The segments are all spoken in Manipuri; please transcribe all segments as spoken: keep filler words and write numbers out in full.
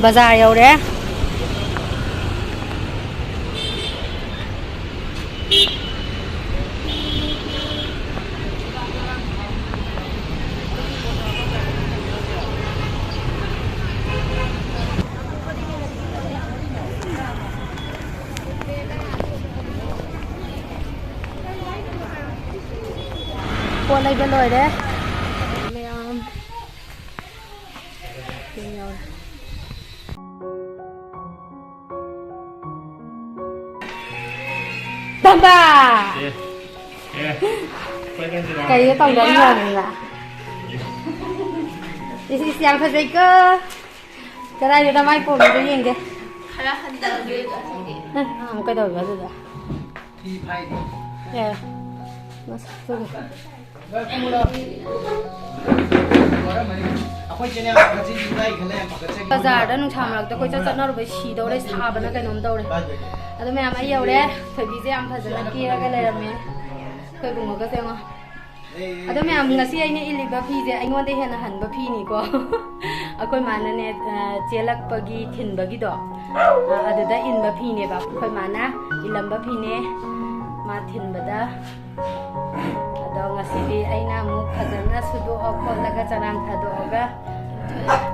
ꯕꯖꯥꯔ ꯌꯧꯔꯦ꯫ ꯄꯣꯠ ꯂꯩꯕ ꯂꯣꯏꯔꯦ꯫ ꯃꯌꯥꯝ꯫ ꯇꯝꯕ! ꯑꯦ, ꯑꯦ, ꯑꯩꯈꯣꯏ ꯀꯩꯅꯣ ꯀꯩꯗ ꯇꯧꯗꯣꯏꯅꯣ ꯍꯥꯏꯕꯅꯤꯅ? ꯏꯁ, ꯏꯁ, ꯌꯥꯝ ꯐꯖꯩꯀꯣ꯫ ꯀꯗꯥꯏꯗ ꯃꯥꯏ ꯄꯣꯝꯃꯤꯗꯣ ꯌꯦꯡꯒꯦ꯫ ꯈꯔ ꯍꯟꯊꯒꯦ ꯑꯗꯨꯗꯤ꯫ ꯅꯪ ꯑꯃꯨꯛ ꯀꯩꯗꯧꯔꯤꯕ ꯑꯗꯨꯗ? ꯐꯤ ꯐꯥꯏꯗꯦ꯫ ꯑꯦ, ꯃꯁꯛꯇꯨꯒ꯫ ꯑꯩꯈꯣꯏ ꯆꯦꯅꯦꯜ ꯐꯒꯠꯆꯔꯤ, ꯂꯥꯏꯛ ꯈꯔ ꯌꯥꯝ ꯐꯒꯠꯆꯔꯤ꯫ ꯕꯖꯥꯔꯗ ꯅꯨꯡꯁꯥ ꯃꯔꯛꯇ ꯀꯣꯏꯆꯠ ꯆꯠꯅꯔꯨꯕꯩ ꯁꯤꯗꯧꯔꯦ, ꯁꯥꯕꯅ ꯀꯩꯅꯣꯝ ꯇꯧꯔꯦ꯫ ꯑꯗꯣ ꯃꯌꯥꯝ, ꯑꯩ ꯌꯧꯔꯦ꯫ ꯊꯣꯏꯕꯤꯁꯦ ꯌꯥꯝ ꯐꯖꯅ ꯀꯦꯔꯒ ꯂꯩꯔꯝꯃꯦ꯫ ꯑꯩꯈꯣꯏ ꯕꯨꯡꯉꯣꯒꯁꯦ ꯌꯦꯡꯉꯣ꯫ ꯑꯗꯣ ꯃꯌꯥꯝ, ꯉꯁꯤ ꯑꯩꯅ ꯏꯜꯂꯤꯕ ꯐꯤꯁꯦ ꯑꯩꯉꯣꯟꯗ ꯍꯦꯟꯅ ꯍꯟꯕ ꯐꯤꯅꯤꯀꯣ꯫ ꯑꯩꯈꯣꯏ ꯃꯥꯅꯅꯦ, ꯑ, ꯆꯦꯜꯂꯛꯄꯒꯤ ꯊꯤꯟꯕꯒꯤꯗꯣ, ꯑ, ꯑꯗꯨꯗ ꯏꯟꯕ ꯐꯤꯅꯦꯕ꯫ ꯑꯩꯈꯣꯏ ꯃꯥꯅ ꯏꯜꯂꯝꯕ ꯐꯤꯅꯦ ꯃꯥ ꯊꯤꯟꯕꯗ꯫ ꯑꯗꯣ ꯉꯁꯤꯗꯤ ꯑꯩꯅ ꯑꯃꯨꯛ ꯐꯖꯅ ꯁꯨꯗꯣꯛꯑ ꯈꯣꯠꯂꯒ ꯆꯔꯥꯡ ꯊꯥꯗꯣꯛꯑꯒ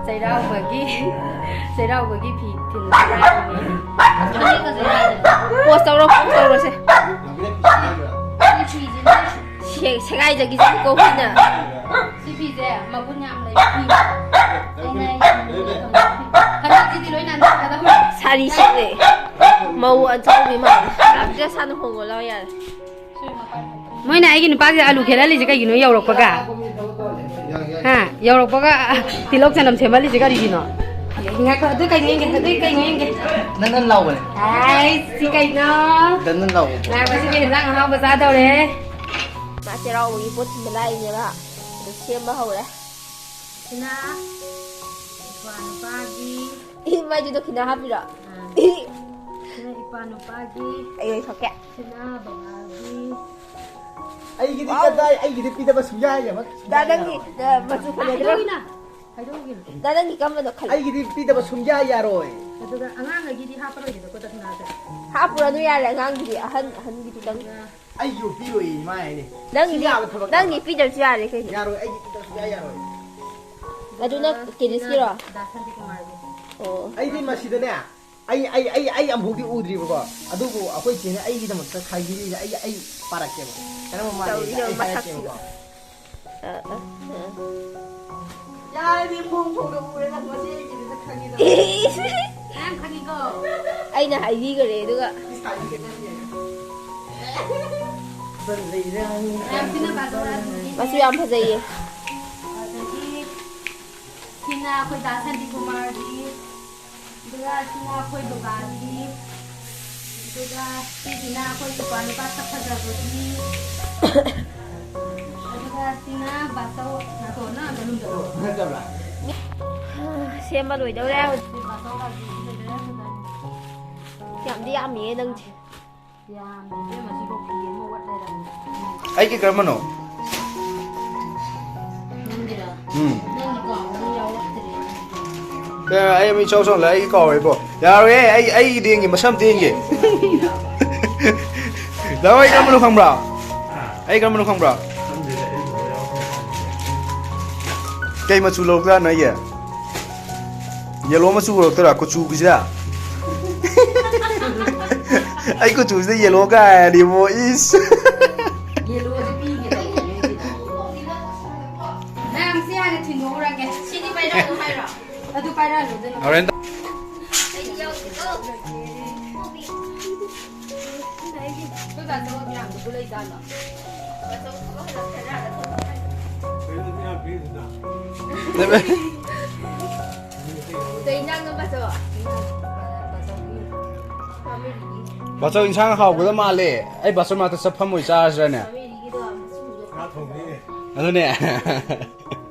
ꯆꯩꯔꯥꯎꯕꯒꯤ, ꯆꯩꯔꯥꯎꯕꯒꯤ ꯐꯤ ꯊꯤꯟꯕ ꯂꯥꯛꯏꯅꯦ꯫ ꯄꯣꯁ ꯇꯧꯔꯣ, ꯄꯣꯁ ꯇꯧꯔꯣꯁꯦ꯫ ꯁꯦ-, ꯁꯦꯒꯥꯏꯖꯈꯤꯁꯅꯨꯀꯣ ꯍꯨꯏꯅ꯫ ꯁꯤ ꯐꯤꯁꯦ ꯃꯒꯨꯟ ꯌꯥꯝ ꯂꯩꯕ ꯐꯤꯅꯦ꯫ ꯑꯩꯅ ꯌꯥꯝ ꯂꯨꯅ ꯊꯝꯖꯕ ꯐꯤ꯫ ꯍꯟꯗꯛꯁꯤꯗꯤ ꯂꯣꯏ ꯅꯥꯟꯊꯣꯛꯀꯗꯕꯅꯤ꯫ ꯁꯥꯔꯤ ꯁꯦꯠꯂꯦ꯫ ꯃꯧ ꯑꯆꯧꯕꯤ ꯃꯥꯜꯂꯦ꯫ ꯗ꯭ꯔꯦꯁ ꯍꯥꯟꯅ ꯍꯣꯡꯉꯣ ꯂꯥꯎ ꯌꯥꯔꯦ꯫ ꯃꯣꯏꯅ ꯑꯩꯒꯤ ꯅꯨꯄꯥꯁꯦ ꯑꯂꯨ ꯈꯦꯠꯍꯜꯂꯤꯁꯦ ꯀꯩꯒꯤꯅꯣ ꯌꯧꯔꯛꯄꯒ? ꯍꯥ? ꯌꯧꯔꯛꯄꯒ, ꯑ, ꯇꯤꯜꯍꯧ ꯆꯅꯝ ꯁꯦꯝꯍꯜꯂꯤꯁꯦ ꯀꯔꯤꯒꯤꯅꯣ? ꯉꯥꯏꯈꯣ, ꯑꯗꯨ ꯀꯩꯅꯣ ꯌꯦꯡꯒꯦ, ꯑꯗꯨ ꯀꯩꯅꯣ ꯌꯦꯡꯒꯦ꯫ ꯅꯟ ꯅꯟ ꯂꯥꯎꯕꯅꯦ꯫ ꯑꯥꯏ, ꯁꯤ ꯀꯩꯅꯣ? ꯅꯟ ꯅꯟ ꯂꯥꯎꯕ ꯄꯣꯠ꯫ ꯉꯥꯏꯈꯣ, ꯁꯤꯗꯤ ꯍꯦꯟꯖꯥꯡ ꯑꯍꯥꯎꯕ ꯆꯥꯗꯧꯔꯦ꯫ ꯃꯥ ꯆꯩꯔꯥꯎꯕꯒꯤ ꯄꯣꯠ ꯊꯤꯟꯕ ꯂꯥꯛꯏꯅꯦꯕ꯫ ꯑꯗꯨ ꯁꯦꯝꯕ ꯍꯧꯔꯦ꯫ ꯁꯤꯅ ꯏꯄ꯭ꯋꯥ ꯅꯨꯄꯥꯒꯤ꯫ ꯏ, ꯃꯥꯏꯗꯨ ꯗꯈꯤꯅꯥ ꯍꯥꯞꯄꯤꯔꯣ? ꯑꯥ꯫ ꯏ꯫ ꯁꯤꯅ ꯏꯄ꯭ꯋꯥ ꯅꯨꯄꯥꯒꯤ꯫ ꯑꯩ ꯑꯣꯏ ꯁꯣꯛꯀꯦ꯫ ꯁꯤꯅ ꯕꯕꯥꯒꯤ꯫ ꯑꯩꯒꯤꯗꯤ ꯋꯥꯎ꯫ ꯀꯗꯥꯏ? ꯑꯩꯒꯤꯗꯤ ꯄꯤꯗꯕ ꯁꯨꯡꯌꯥ ꯌꯥꯔꯣꯏ꯫ ꯗꯥ, ꯅꯪꯒꯤ, ꯑ, ꯃꯆꯨ ꯐꯅꯦꯛꯇꯣ꯫ ꯀꯩꯗꯧꯔꯤꯅꯣ? ꯍꯥꯏꯗꯣꯛꯈꯤꯕ꯫ ꯅꯪ ꯅꯪꯒꯤ ꯀꯝꯕꯅꯣ ꯈꯜꯂꯣ꯫ ꯑꯩꯒꯤꯗꯤ ꯄꯤꯗꯕ ꯁꯨꯡꯌꯥ ꯌꯥꯔꯣꯏ꯫ ꯑꯗꯨꯒ ꯑꯉꯥꯡꯉꯩꯒꯤꯗꯤ ꯍꯥꯞꯄꯔꯣꯏꯒꯦꯗꯀꯣ ꯇꯈꯅꯥꯁꯦ꯫ ꯍꯥꯞꯄꯨꯔꯅꯨ ꯌꯥꯔꯦ ꯑꯉꯥꯡꯒꯤꯗꯤ, ꯑꯍꯟ, ꯑꯍꯟꯒꯤꯗꯨꯗꯪ꯫ ꯑꯗꯨꯒ ꯑꯩ ꯌꯨ ꯄꯤꯔꯣꯏ ꯏꯃꯥ ꯍꯥꯏꯅꯦ꯫ ꯅꯪꯒꯤꯗꯤ, ꯁꯤ ꯌꯥꯕ ꯊꯕꯛ ꯅꯪꯒꯤ ꯅꯠꯇ꯭ꯔꯣ? ꯄꯤꯗꯕꯁꯨ ꯌꯥꯔꯦ ꯀꯩꯅꯣ꯫ ꯌꯥꯔꯣꯏ, ꯑꯩꯒꯤ ꯄꯤꯗꯕ ꯁꯨꯡꯌꯥ ꯌꯥꯔꯣꯏ꯫ ꯑꯗꯨꯅ ꯑꯗꯨꯒ ꯀꯦꯅꯤꯁꯀꯤꯔꯣ? ꯁꯤꯅ ꯗꯥ ꯁꯥꯟꯇꯤꯀꯨꯃꯥꯔꯒꯤ꯫ ꯑꯣ꯫ ꯑꯩꯗꯤ ꯃꯁꯤꯗꯅꯦ, ꯑꯩ, ꯑꯩ, ꯑꯩ, ꯑꯩ ꯑꯃꯨꯛꯐꯥꯎꯗꯤ ꯎꯗ꯭ꯔꯤꯕꯀꯣ꯫ ꯑꯗꯨꯕꯨ ꯑꯩꯈꯣꯏ ꯆꯦꯅ ꯑꯩꯒꯤꯗꯃꯛꯇ ꯈꯥꯏꯕꯤꯔꯤꯁꯦ꯫ ꯑꯩ, ꯑꯩ ꯄꯥꯔꯛꯀꯦꯕ꯫ ꯀꯔꯝꯕ ꯃꯥꯜꯂꯤ? ꯇꯧꯔꯤꯕ ꯑꯩ ꯃꯁꯛꯁꯤꯒ꯫ ꯍꯥꯏꯔꯛꯀꯦꯕꯀꯣ꯫ ꯑ, ꯑ, ꯑ꯫ ꯌꯥꯔꯦ, ꯃꯑꯣꯡ ꯐꯥꯎꯗ ꯎꯔꯦ, ꯅꯪ ꯉꯁꯤ ꯑꯩꯒꯤꯗꯨꯗ ꯈꯪꯉꯤꯗꯣ꯫ ꯏꯁ! ꯃꯌꯥꯝ ꯈꯪꯉꯤꯀꯣ? ꯑꯩꯅ ꯍꯥꯏꯕꯤꯈ꯭ꯔꯦ, ꯑꯗꯨꯒ꯫ ꯏꯁ, ꯍꯥꯏꯕꯤꯈ꯭ꯔꯦ, ꯅꯪ ꯌꯦꯡꯉꯣ꯫ ꯃꯌꯥꯝ ꯁꯤꯅ ꯕꯥꯗꯣꯔꯥ ꯑꯗꯨꯒꯤ꯫ ꯃꯆꯨ ꯌꯥꯝ ꯐꯖꯩꯌꯦ꯫ ꯑꯗꯒꯤ ꯁꯤꯅ ꯑꯩꯈꯣꯏ ꯗꯥ ꯁꯥꯟꯇꯤꯀꯨꯃꯥꯔꯒꯤ꯫ ꯑꯗꯨꯒ ꯁꯤꯅ ꯑꯩꯈꯣꯏ ꯕꯕꯥꯒꯤ꯫ ꯑꯗꯨꯒ ꯁꯤꯁꯤꯅ ꯑꯩꯈꯣꯏ ꯅꯨꯄꯥ ꯅꯨꯄꯥ ꯁꯛ ꯐꯖꯕꯒꯤ꯫ ꯑꯗꯨꯒ ꯁꯤꯅ ꯕꯥꯆꯧ, ꯅꯥꯇꯣꯟꯅ ꯑꯝꯇ ꯂꯨꯝꯖꯜꯂꯣ꯫ ꯅꯠꯇꯕ꯭ꯔꯥ? ꯁꯦꯝꯕ ꯂꯣꯏꯗꯧꯔꯦ꯫ ꯁꯤ ꯕꯥꯆꯧ ꯍꯥꯏꯁꯤꯗꯤ ꯂꯣꯏꯗꯧꯔꯦ꯫ ꯌꯥꯝꯗꯤ ꯌꯥꯝꯃꯤꯌꯦ ꯅꯪꯁꯦ꯫ ꯌꯥꯝꯗꯦ ꯏꯕꯦꯝꯃ, ꯁꯤꯐꯥꯎ ꯐꯤ ꯑꯃ ꯋꯥꯠ ꯂꯩꯔꯝꯃꯦ꯫ ꯑꯩꯒꯤ ꯀꯔꯝꯕꯅꯣ? ꯅꯪꯒꯤꯔꯣ? ꯎꯝ꯫ ꯅꯪꯒꯤ ꯀꯥꯎꯕꯗ ꯌꯥꯎꯔꯛꯇ꯭ꯔꯦ꯫ ꯑꯦ, ꯑꯩ ꯃꯤ ꯆꯥꯎ ꯆꯥꯎ ꯂꯩ, ꯑꯩ ꯀꯥꯎꯔꯦꯕꯣ꯫ ꯌꯥꯔꯣꯏꯍꯦ, ꯑꯩ, ꯑꯩꯒꯤꯗꯤ ꯌꯦꯡꯒꯦ, ꯃꯁꯝꯗꯤ ꯌꯦꯡꯒꯦ꯫ ꯅꯪ ꯑꯩ ꯀꯔꯝꯕꯅꯣ ꯈꯪꯕ꯭ꯔꯥ? ꯑꯩ ꯀꯔꯝꯕꯅꯣ ꯈꯪꯕ꯭ꯔꯥ? ꯀꯩ ꯃꯆꯨ ꯂꯧꯔꯛꯇꯣꯏꯅꯣ ꯑꯩꯒꯤ? ꯌꯦꯂꯣ ꯃꯆꯨ ꯄꯨꯔꯛꯇꯣꯏꯔꯥ ꯀꯨꯆꯨꯒꯤꯁꯤꯗ? ꯑꯩ ꯀꯨꯆꯨꯁꯤꯗ ꯌꯦꯂꯣ ꯀꯥꯏꯔꯗꯤ ꯏꯕꯣ, ꯏꯁ꯫ ꯌꯦꯂꯣꯁꯦ ꯄꯤꯒꯦ ꯇꯧꯕꯅꯦ ꯑꯩꯁꯤꯗ꯫ ꯃꯌꯥꯝꯁꯦ ꯍꯥꯟꯅ ꯊꯤꯟꯗꯣꯛꯎꯔꯒꯦ꯫ ꯁꯤꯗꯤ ꯄꯥꯏꯔꯛꯑꯅꯨ ꯍꯥꯏꯔꯣ? ꯑꯗꯨ ꯄꯥꯏꯔꯛꯑꯅꯨ ꯑꯗꯨꯅ꯫ ꯍꯣꯔꯦꯟ꯫ ꯑꯩꯗꯤ ꯌꯥꯎꯗꯦꯀꯣ꯫ ꯑꯩꯈꯣꯏ ꯕꯥ ꯊꯕꯛ ꯌꯥꯝꯕꯗꯨ ꯂꯩꯖꯥꯠꯂꯣ? ꯕꯥꯆꯧ ꯊꯕꯛ ꯍꯜꯂꯛꯈ꯭ꯔꯖꯥꯠꯂꯣ? ꯀꯩ ꯏꯟꯖꯥꯡꯅꯣ ꯕꯥꯆꯧ? ꯕꯥꯆꯧ, ꯏꯟꯁꯥꯡ ꯍꯥꯎꯒꯗꯕ ꯃꯥꯜꯂꯦ꯫ ꯑꯩ ꯕꯥꯆꯧ ꯃꯅꯥꯛꯇ ꯆꯠ ꯐꯝꯃꯣꯏ ꯆꯥꯔꯁꯤꯔꯅꯦ? ꯉꯥ ꯊꯣꯡꯕꯤꯅꯦ꯫ ꯑꯗꯨꯅꯦ꯫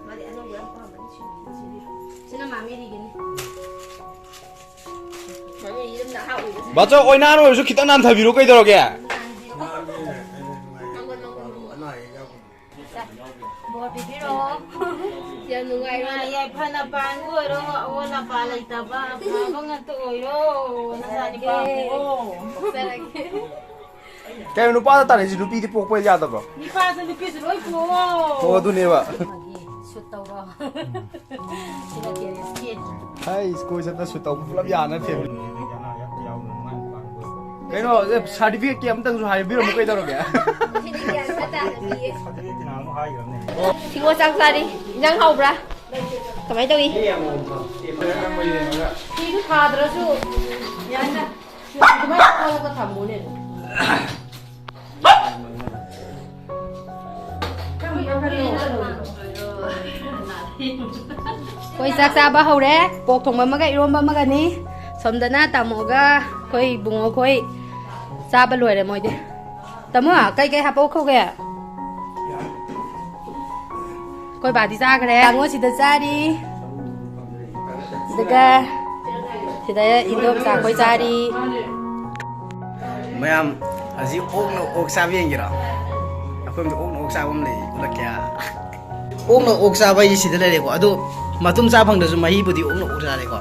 ꯃꯥꯗꯤ ꯑꯅꯧꯕ ꯌꯥꯝ ꯄꯥꯝꯕꯅꯤ, ꯁꯤꯟꯕꯤꯗꯣ, ꯁꯤꯟꯕꯤꯗꯣ꯫ ꯁꯤꯅ ꯃꯥ ꯃꯦꯔꯤꯒꯤꯅꯤ꯫ ꯃꯥ ꯃꯦꯔꯤꯒꯤ ꯑꯗꯨꯝ ꯅꯍꯥ ꯑꯣꯏꯕꯁꯦ꯫ ꯕꯥꯆꯧ, ꯑꯣꯏꯅꯥꯟ ꯑꯣꯏꯔꯁꯨ ꯈꯤꯇꯪ ꯅꯥꯟꯊꯕꯤꯔꯣ ꯀꯩꯗꯧꯔꯒꯦ? ꯃꯥꯡꯒꯣꯟ, ꯃꯥꯡꯒꯣꯟ, ꯃꯥꯡꯒꯣꯟ꯫ ꯕꯣꯔ ꯄꯤꯕꯤꯔꯛꯑꯣ꯫ ꯅꯨꯡꯉꯥꯏꯔꯣ꯫ ꯌꯥꯏꯐꯅ ꯄꯥꯟꯕ ꯑꯣꯏꯔꯣ, ꯑꯑꯣꯟ ꯑꯄꯥ ꯂꯩꯇꯕ ꯑꯐꯕ ꯉꯥꯛꯇ ꯑꯣꯏꯔꯣ꯫ ꯅꯆꯥ ꯅꯨꯄꯥ ꯄꯣꯛꯑꯣ꯫ ꯀꯩꯅꯣ ꯅꯨꯄꯥꯗ ꯇꯥꯔꯛꯏꯁꯤ? ꯅꯨꯄꯤꯗꯤ ꯄꯣꯛꯄ ꯌꯥꯗꯕ꯭ꯔꯣ? ꯅꯨꯄꯥꯁꯨ ꯅꯨꯄꯤꯁꯨ ꯂꯣꯏ ꯄꯣꯛꯑꯣ꯫ ꯑꯣ, ꯑꯗꯨꯅꯦꯕ꯫ ꯁꯨꯠ ꯇꯧꯔꯣ꯫ ꯁꯤꯅ ꯇꯦꯔꯦꯁꯀꯤ꯫ ꯍꯥꯏ, ꯁ꯭ꯀꯨꯜ ꯆꯠꯄ ꯁꯨꯠ ꯇꯧꯕ ꯄꯨꯂꯞ ꯌꯥꯅ ꯊꯦꯝꯃꯤ꯫ ꯀꯩꯅꯣ, ꯑꯦ, ꯁꯥꯔꯇꯤꯐꯤꯀꯦꯠꯀꯤ ꯑꯝꯇꯪꯁꯨ ꯍꯥꯏꯕꯤꯔꯝꯃꯨ ꯀꯩꯗꯧꯔꯒꯦ? ꯁꯤꯗꯤ ꯒ꯭ꯌꯥꯟ ꯈꯔ ꯇꯥꯅ ꯄꯤꯌꯦ꯫ ꯁꯤꯡꯉꯣ ꯆꯥꯛ ꯆꯥꯔꯤ꯫ ꯏꯟꯖꯥꯡ ꯍꯥꯎꯕ꯭ꯔꯥ? ꯀꯃꯥꯏ ꯇꯧꯏ? ꯐꯤꯗꯨ ꯊꯥꯗ꯭ꯔꯁꯨ ꯌꯥꯅꯤꯗ꯫ ꯑꯗꯨꯃꯥꯏꯅ ꯊꯥꯔꯒ ꯊꯝꯃꯣꯅꯦ ꯑꯗꯨꯝ꯫ ꯑꯩꯈꯣꯏ ꯆꯥꯛ ꯆꯥꯕ ꯍꯧꯔꯦ꯫ ꯄꯣꯛ ꯊꯣꯡꯕ ꯑꯃꯒ ꯏꯔꯣꯝꯕ ꯑꯃꯒꯅꯤ꯫ ꯁꯣꯝꯗꯅ ꯇꯥꯃꯣꯒ ꯑꯩꯈꯣꯏ ꯏꯕꯨꯡꯉꯣꯈꯣꯏ ꯆꯥꯕ ꯂꯣꯏꯔꯦ ꯃꯣꯏꯗꯤ꯫ ꯇꯥꯃꯣ, ꯀꯩꯀꯩ ꯍꯥꯄꯛꯈ꯭ꯔꯒꯦ? ꯑꯩꯈꯣꯏ ꯕꯥꯗꯤ ꯆꯥꯈ꯭ꯔꯦ꯫ ꯇꯥꯃꯣ ꯁꯤꯗ ꯆꯥꯔꯤ꯫ ꯑꯗꯨꯒ ꯁꯤꯗ ꯏꯟꯗꯣꯝꯆꯥ ꯑꯩꯈꯣꯏ ꯆꯥꯔꯤ꯫ ꯃꯌꯥꯝ, ꯍꯧꯖꯤꯛ ꯑꯣꯛꯅ ꯑꯣꯛ ꯆꯥꯕ ꯌꯦꯡꯒꯦꯔꯣ? ꯑꯩꯈꯣꯏ ꯑꯣꯛꯅ ꯑꯣꯛ ꯆꯥꯕ ꯑꯃ ꯂꯩ, ꯎꯠꯂꯛꯀꯦ꯫ ꯑꯣꯛꯅ ꯑꯣꯛ ꯆꯥꯕ ꯍꯥꯏꯁꯦ ꯁꯤꯗ ꯂꯩꯔꯦꯀꯣ꯫ ꯑꯗꯣ ꯃꯇꯨꯝ ꯆꯥ ꯐꯪꯗ꯭ꯔꯁꯨ ꯃꯍꯤꯕꯨꯗꯤ ꯑꯣꯛꯅ ꯑꯣꯛ ꯆꯥꯔꯦꯀꯣ꯫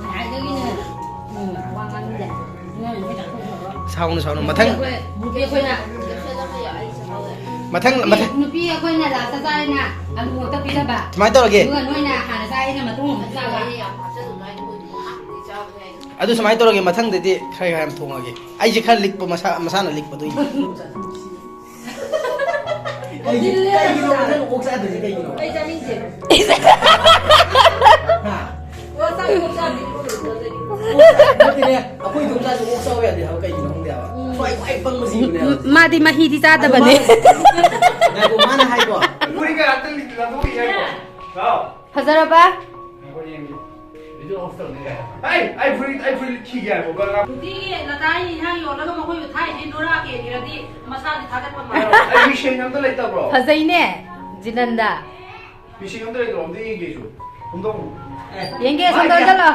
ꯁꯥꯎꯅꯨ, ꯁꯥꯎꯅꯨ꯫ ꯃꯊꯪ, ꯅꯨꯄꯤ ꯑꯩꯈꯣꯏꯅ, ꯃꯊꯪ, ꯅꯨꯄꯤ, ꯃꯊꯪ꯫ ꯅꯨꯄꯤ ꯑꯩꯈꯣꯏꯅ ꯂꯥꯁꯇ ꯆꯥꯔꯦꯅ, ꯑꯂꯨ ꯈꯛꯇ ꯄꯤꯖꯕ꯫ ꯁꯨꯃꯥꯏꯅ ꯇꯧꯔꯒꯦ꯫ ꯑꯗꯨꯒ ꯅꯣꯏꯅ ꯍꯥꯟꯅ ꯆꯥꯔꯦꯅ ꯃꯇꯨꯡ ꯑꯃꯨꯛ ꯆꯥꯕ꯫ ꯑꯗꯨ ꯁꯨꯃꯥꯏꯅ ꯇꯧꯔꯒꯦ, ꯃꯊꯪꯗꯗꯤ ꯈꯔ ꯈꯔ ꯌꯥꯝ ꯊꯣꯡꯉꯒꯦ꯫ ꯑꯩꯁꯦ ꯈꯔ ꯂꯤꯛꯄ, ꯃꯁꯥ, ꯃꯁꯥꯅ ꯂꯤꯛꯄꯗꯨꯒꯤ꯫ ꯀꯩꯒꯤꯅꯣ, ꯀꯩꯒꯤꯅꯣ ꯅꯪ ꯑꯣꯛ ꯆꯥꯗ꯭ꯔꯤꯁꯦ ꯀꯩꯒꯤꯅꯣ? ꯑꯩ ꯆꯥꯅꯤꯡꯗꯦ꯫ ꯍꯥ? ꯑꯣꯛ ꯆꯥ-, ꯑꯣꯛ ꯆꯥꯗ꯭ꯔꯤ꯫ ꯅꯠꯇꯦꯅꯦ, ꯑꯩꯈꯣꯏ ꯏꯗꯣꯝꯆꯥꯁꯨ ꯑꯣꯛ ꯆꯥꯎ ꯌꯥꯗꯦ ꯍꯥꯏꯕ ꯀꯩꯒꯤꯅꯣ ꯈꯪꯗꯦ ꯍꯥꯏꯕ꯫ ꯎꯝ꯫ ꯈ꯭ꯋꯥꯏ, ꯈ꯭ꯋꯥꯏ ꯄꯪꯕ ꯖꯤꯕꯅꯦ ꯍꯥꯏꯕ꯫ ꯃꯥꯗꯤ ꯃꯍꯤꯗꯤ ꯆꯥꯗꯕꯅꯦ꯫ ꯑꯗꯨ ꯃꯥꯅ-, ꯉꯥꯏꯈꯣ, ꯃꯥꯅ ꯍꯥꯏꯀꯣ꯫ ꯐꯨꯔꯤꯠꯀ ꯉꯥꯛꯇ ꯂꯤꯠ-, ꯂꯧꯊꯣꯛꯄꯤꯒꯦ ꯍꯥꯏꯀꯣ꯫ ꯍꯥꯎ꯫ ꯐꯖꯔꯕ? ꯉꯥꯏꯈꯣ, ꯌꯦꯡꯒꯦ꯫ ꯚꯤꯗꯤꯑꯣ ꯑꯣꯐ ꯇꯧꯅꯤ ꯀꯥꯏꯅ꯫ ꯑꯩ, ꯑꯩ ꯐꯨꯔꯤꯠ, ꯑꯩ ꯐꯨꯔꯤꯠ ꯂꯤꯠꯈꯤꯒꯦ ꯍꯥꯏꯕꯀꯣ꯫ ꯅꯨꯡꯇꯤꯒꯤ ꯂꯇꯥꯒꯤ ꯏꯟꯁꯥꯡ ꯌꯣꯜꯂꯒ ꯃꯈꯣꯏꯕꯨ ꯊꯥꯛꯏꯁꯤ ꯅꯨꯔꯥ ꯀꯦꯟꯈ꯭ꯔꯗꯤ ꯃꯁꯥꯗꯤ ꯊꯥꯒꯠꯄ ꯃꯥꯜꯂꯦ꯫ ꯑꯩ ꯃꯤꯡꯁꯦꯟ ꯑꯝꯇ ꯂꯩꯇꯕ꯭ꯔꯣ? ꯐꯖꯩꯅꯦ, ꯖꯤꯅꯟꯗ꯫ ꯃꯤꯡꯁꯦꯟ ꯑꯝꯇ ꯂꯩꯇ꯭ꯔꯣ? ꯑꯝꯇ ꯌꯦꯡꯒꯦ ꯑꯩꯁꯨ꯫ ꯍꯣꯡꯗꯣꯛꯑꯣ꯫ ꯑꯦ, ꯌꯦꯡꯒꯦ, ꯁꯣꯝꯗ ꯆꯠꯂꯣ꯫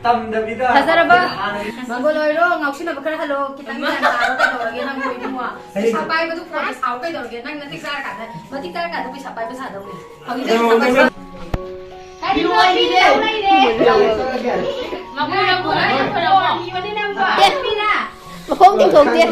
ꯇꯝꯗꯕꯤꯗ ꯐꯖꯔꯕ? ꯍꯥꯟꯅ ꯃꯪꯒꯣꯜ ꯑꯣꯏꯔꯣ, ꯉꯥꯎꯁꯤꯟꯅꯕ ꯈꯔ ꯍꯜꯂꯣ, ꯈꯤꯇꯪ ꯒ꯭ꯌꯥꯟ ꯇꯥꯔꯣ, ꯀꯩꯗꯧꯔꯒꯦ ꯅꯪꯕꯨ ꯏꯕꯨꯡꯉꯣ? ꯄꯩꯁꯥ ꯄꯥꯏꯕꯗꯨ ꯐꯣꯟꯗ ꯁꯥꯎ ꯀꯩꯗꯧꯔꯒꯦ? ꯅꯪ ꯅꯇꯤꯛ ꯆꯥꯔꯀꯥꯟꯗ, ꯃꯇꯤꯛ ꯆꯥꯔꯀꯥꯟꯗ ꯄꯩꯁꯥ ꯄꯥꯏꯕ ꯁꯥꯗꯧꯅꯦ꯫ ꯍꯧꯖꯤꯛꯇꯤ ꯄꯩꯁꯥ ꯄꯥꯏꯕ ꯃꯈꯣꯡ ꯇꯤꯡꯊꯣꯛꯇꯦ꯫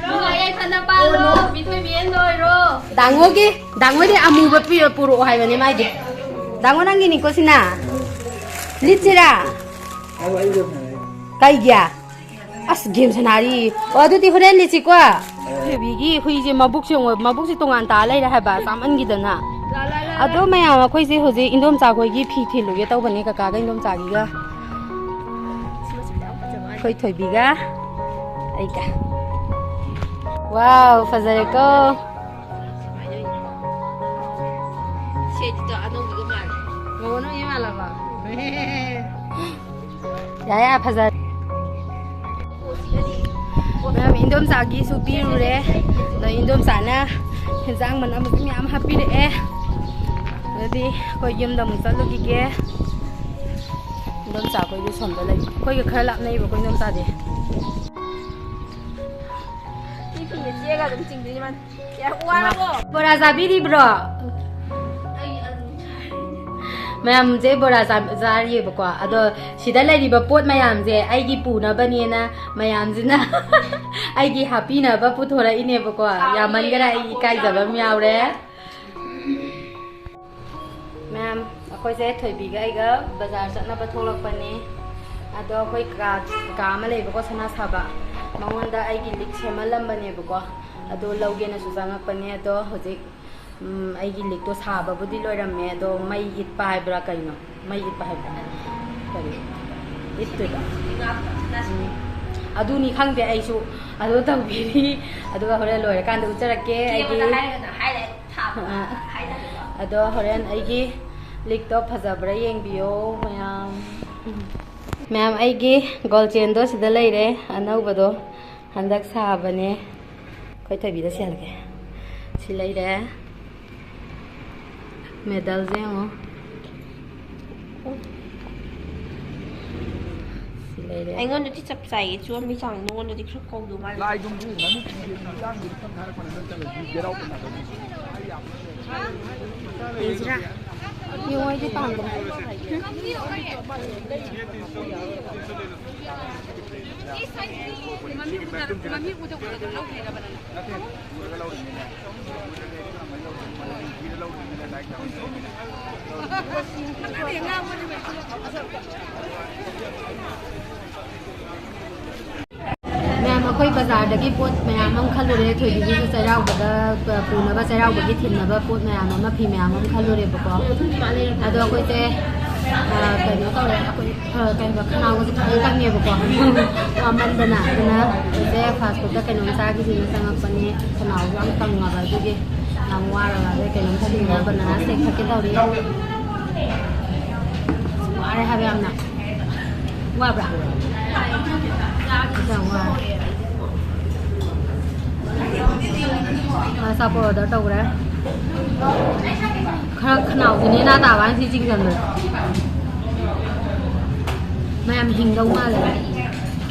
ꯅꯨꯡꯉꯥꯏ ꯌꯥꯏꯐꯅ ꯄꯥꯜꯂꯣ, ꯃꯤꯊꯣꯏ ꯃꯤꯍꯦꯟꯕ ꯑꯣꯏꯔꯣ꯫ ꯗꯥꯡꯉꯣꯒꯤ, ꯗꯥꯡꯉꯣꯗꯤ ꯑꯃꯨꯕ ꯄꯤ-, ꯄꯨꯔꯛꯑꯣ ꯍꯥꯏꯕꯅꯦ ꯃꯥꯏꯗꯤ꯫ ꯗꯥꯡꯉꯣ ꯅꯪꯒꯤꯅꯤꯀꯣ ꯁꯤꯅ꯫ ꯂꯤꯠꯁꯤꯔꯥ? ꯀꯩꯒꯤ? ꯑꯁ, ꯒꯦꯝ ꯁꯥꯟꯅꯔꯤ꯫ ꯑꯣ, ꯑꯗꯨꯗꯤ ꯍꯣꯔꯦꯟ ꯂꯤꯠꯁꯤꯀꯣ꯫ ꯊꯣꯏꯕꯤꯒꯤ ꯍꯨꯏꯁꯦ ꯃꯕꯨꯛꯁꯦ ꯌꯦꯡꯉꯣ, ꯃꯕꯨꯛꯁꯦ ꯇꯣꯉꯥꯟ ꯇꯥ ꯂꯩꯔꯦ ꯍꯥꯏꯕ, ꯆꯥꯃꯟꯈꯤꯗꯅ꯫ ꯑꯗꯣ ꯃꯌꯥꯝ, ꯑꯩꯈꯣꯏꯁꯦ ꯍꯧꯖꯤꯛ ꯏꯟꯗꯣꯝꯆꯥ ꯈꯣꯏꯒꯤ ꯐꯤ ꯊꯤꯜꯂꯨꯒꯦ ꯇꯧꯕꯅꯦ, ꯀꯀꯥꯒ ꯏꯟꯗꯣꯝꯆꯥꯒꯤꯒ꯫ ꯑꯩꯈꯣꯏ ꯊꯣꯏꯕꯤꯒ ꯑꯩꯒ꯫ ꯋꯥꯎ, ꯐꯖꯔꯦꯀꯣ꯫ ꯁꯦꯠꯇꯣ ꯑꯅꯧꯕꯤꯒ ꯃꯥꯜꯂꯦ꯫ ꯃꯑꯣꯡ ꯑꯅꯧꯕꯤ ꯃꯥꯜꯂꯕ? ꯌꯥꯏ, ꯌꯥꯏ, ꯐꯖꯔꯦ꯫ ꯃꯌꯥꯝ ꯏꯟꯗꯣꯝꯆꯥꯒꯤꯁꯨ ꯄꯤꯔꯨꯔꯦ꯫ ꯑꯗꯣ ꯏꯟꯗꯣꯝꯆꯥꯅ ꯍꯦꯟꯖꯥꯡ ꯃꯅꯥ ꯃꯁꯤꯡ ꯃꯌꯥꯝ ꯍꯥꯞꯄꯤꯔꯛꯑꯦ꯫ ꯑꯗꯨꯗꯤ ꯑꯩꯈꯣꯏ ꯌꯨꯝꯗ ꯑꯃꯨꯛ ꯆꯠꯂꯨꯈꯤꯒꯦ꯫ ꯏꯟꯗꯣꯝꯆꯥ ꯑꯩꯈꯣꯏꯗꯤ ꯁꯣꯝꯗ ꯂꯩ꯫ ꯑꯩꯈꯣꯏꯒ ꯈꯔ ꯂꯥꯞꯅꯩꯕ ꯑꯩꯈꯣꯏ ꯏꯟꯗꯣꯝꯆꯥꯗꯤ꯫ ꯁꯤ ꯐꯤꯁꯦ ꯆꯦꯒ ꯑꯗꯨꯝ ꯆꯤꯡꯗꯣꯏꯅꯤ ꯃꯥꯅ꯫ ꯌꯥꯝ ꯋꯥꯔꯕꯣ? ꯕꯣꯔꯥ ꯆꯥꯕꯤꯔꯤꯕ꯭ꯔꯣ? ꯃꯌꯥꯝꯁꯦ ꯕꯣꯔꯥ ꯆꯥ-, ꯆꯥꯔꯤꯑꯕꯀꯣ꯫ ꯑꯗꯣ ꯁꯤꯗ ꯂꯩꯔꯤꯕ ꯄꯣꯠ ꯃꯌꯥꯝꯁꯦ ꯑꯩꯒꯤ ꯄꯨꯅꯕꯅꯦꯅ ꯃꯌꯥꯝꯁꯤꯅ ꯑꯩꯒꯤ ꯍꯥꯞꯄꯤꯅꯕ ꯄꯨꯊꯣꯔꯛꯏꯅꯦꯕꯀꯣ꯫ ꯌꯥꯝꯃꯟꯈꯔꯦ, ꯑꯩ ꯏꯀꯥꯏꯖꯕ ꯑꯃ ꯌꯥꯎꯔꯦ꯫ ꯃꯌꯥꯝ, ꯑꯩꯈꯣꯏꯁꯦ ꯊꯣꯏꯕꯤꯒ ꯑꯩꯒ ꯕꯖꯥꯔ ꯆꯠꯅꯕ ꯊꯣꯛꯂꯛꯄꯅꯤ꯫ ꯑꯗꯣ ꯑꯩꯈꯣꯏ ꯀꯥ, ꯀꯥ ꯑꯃ ꯂꯩꯕꯀꯣ, ꯁꯅꯥ ꯁꯥꯕ, ꯃꯉꯣꯟꯗ ꯑꯩꯒꯤ ꯂꯤꯛ ꯁꯦꯝꯍꯜꯂꯝꯕꯅꯦꯕꯀꯣ꯫ ꯑꯗꯣ ꯂꯧꯒꯦꯅꯁꯨ ꯆꯪꯉꯛꯄꯅꯦ꯫ ꯑꯗꯣ ꯍꯧꯖꯤꯛ, ꯎꯝ, ꯑꯩꯒꯤ ꯂꯤꯛꯇꯣ ꯁꯥꯕꯕꯨꯗꯤ ꯂꯣꯏꯔꯝꯃꯦ, ꯑꯗꯣ ꯃꯩ ꯏꯠꯄ ꯍꯥꯏꯕ꯭ꯔꯥ ꯀꯩꯅꯣ? ꯃꯩ ꯏꯠꯄ ꯍꯥꯏꯕ꯭ꯔꯥ? ꯀꯔꯤ? ꯏꯠꯇꯣꯏꯕ꯫ ꯎꯝ꯫ ꯑꯗꯨꯅꯤ ꯈꯪꯗꯦ ꯑꯩꯁꯨ꯫ ꯑꯗꯣ ꯇꯧꯕꯤꯔꯤ꯫ ꯑꯗꯨꯒ ꯍꯣꯔꯦꯟ ꯂꯣꯏꯔꯀꯥꯟꯗ ꯎꯠꯆꯔꯛꯀꯦ ꯑꯩꯒꯤ꯫ ꯀꯦꯕꯗ ꯍꯥꯏꯔꯒꯅ highlight ꯊꯥꯕ꯫ ꯑꯥ꯫ Highlight꯫ ꯑꯗꯣ ꯍꯣꯔꯦꯟ ꯑꯩꯒꯤ ꯂꯤꯛꯇꯣ ꯐꯖꯕ꯭ꯔꯥ ꯌꯦꯡꯕꯤꯌꯣ ꯃꯌꯥꯝ꯫ ꯃꯌꯥꯝ, ꯑꯩꯒꯤ gold chainꯗꯣ ꯁꯤꯗ ꯂꯩꯔꯦ, ꯑꯅꯧꯕꯗꯣ ꯍꯟꯗꯛ ꯁꯥꯕꯅꯦ꯫ ꯑꯩꯈꯣꯏ ꯊꯣꯏꯕꯤꯗ ꯁꯤꯍꯜꯂꯒꯦ꯫ ꯁꯤ ꯂꯩꯔꯦ꯫ Medalꯁꯦ ꯌꯦꯡꯉꯣ꯫ ꯑꯩꯉꯣꯟꯗꯗꯤ ꯆꯞ ꯆꯥꯏꯌꯦ, ꯆꯣꯟꯕꯒꯤ ꯆꯥꯡ ꯅꯉꯣꯟꯗꯗꯤ ꯈꯔ ꯀꯧꯗꯧ ꯃꯥꯜꯂꯦ꯫ ꯂꯥꯏꯒꯨꯝꯕꯁꯤ ꯃꯃꯤꯠ ꯎꯗꯦ, ꯃꯤꯠ ꯇꯥꯡꯗꯦ, ꯈꯪꯗꯦ ꯍꯥꯏꯔꯛꯄꯅꯦ, ꯅꯪ ꯆꯠꯂꯣ, ꯌꯦꯠ ꯑꯥꯎꯠ ꯀꯅꯥꯗ? ꯌꯦꯡꯁꯤꯔꯥ? ꯌꯦꯡꯉꯣ, ꯑꯩꯗꯤ ꯄꯥꯝꯗ꯭ꯔꯦ꯫ ꯃꯌꯥꯝ, ꯑꯩꯈꯣꯏ ꯕꯖꯥꯔꯗꯒꯤ ꯄꯣꯠ ꯃꯌꯥꯝ ꯑꯃ ꯈꯜꯂꯨꯔꯦ꯫ ꯊꯣꯏꯕꯤꯒꯤꯁꯨ ꯆꯩꯔꯥꯎꯕꯗ ꯄꯨꯅꯕ, ꯆꯩꯔꯥꯎꯕꯒꯤ ꯊꯤꯟꯅꯕ ꯄꯣꯠ ꯃꯌꯥꯝ ꯑꯃ, ꯐꯤ ꯃꯌꯥꯝ ꯑꯃ ꯈꯜꯂꯨꯔꯦꯕꯀꯣ꯫ ꯑꯗꯣ ꯑꯩꯈꯣꯏꯁꯦ, ꯑ, ꯀꯩꯅꯣ ꯇꯧꯔꯦ, ꯑꯩꯈꯣꯏ, ꯑ, ꯀꯩ ꯍꯥꯏꯕ, ꯈꯅꯥꯎꯒꯁꯦ ꯐꯖꯅ ꯀꯪꯉꯦꯕꯀꯣ꯫ ꯋꯥꯃꯟꯗꯅ꯫ ꯑꯗꯨꯅ ꯑꯩꯈꯣꯏꯁꯦ ꯐꯥꯁ ꯐꯨꯗꯇ ꯀꯩꯅꯣꯝ ꯆꯥꯈꯤꯁꯦꯅ ꯆꯪꯉꯛꯄꯅꯤ꯫ ꯈꯅꯥꯎꯁꯨ ꯌꯥꯝ ꯀꯪꯉꯕ, ꯑꯗꯨꯒꯤ ꯌꯥꯝ ꯋꯥꯔꯕ꯫ ꯑꯗꯩ ꯀꯩꯅꯣꯝ ꯊꯛꯅꯤꯡꯉꯦ, ꯕꯅꯥꯅꯥ ꯁꯦꯛ ꯊꯛꯀꯦ ꯇꯧꯔꯤ꯫ ꯋꯥꯔꯦ ꯍꯥꯏꯕ ꯌꯥꯝꯅ꯫ ꯋꯥꯕ꯭ꯔꯥ? ꯌꯥꯝ ꯋꯥꯔꯦ꯫ ꯑꯆꯥꯄꯣꯠ ꯑꯣꯔꯗꯔ ꯇꯧꯈ꯭ꯔꯦ꯫ ꯈꯔ ꯈꯅꯥꯎꯁꯦ ꯅꯦꯅꯥ ꯇꯥꯕ ꯍꯥꯏꯅ ꯁꯤ ꯆꯤꯡꯁꯤꯟꯕꯗ꯫ ꯃꯌꯥꯝ ꯍꯤꯡꯗꯧ ꯃꯥꯜꯂꯦ꯫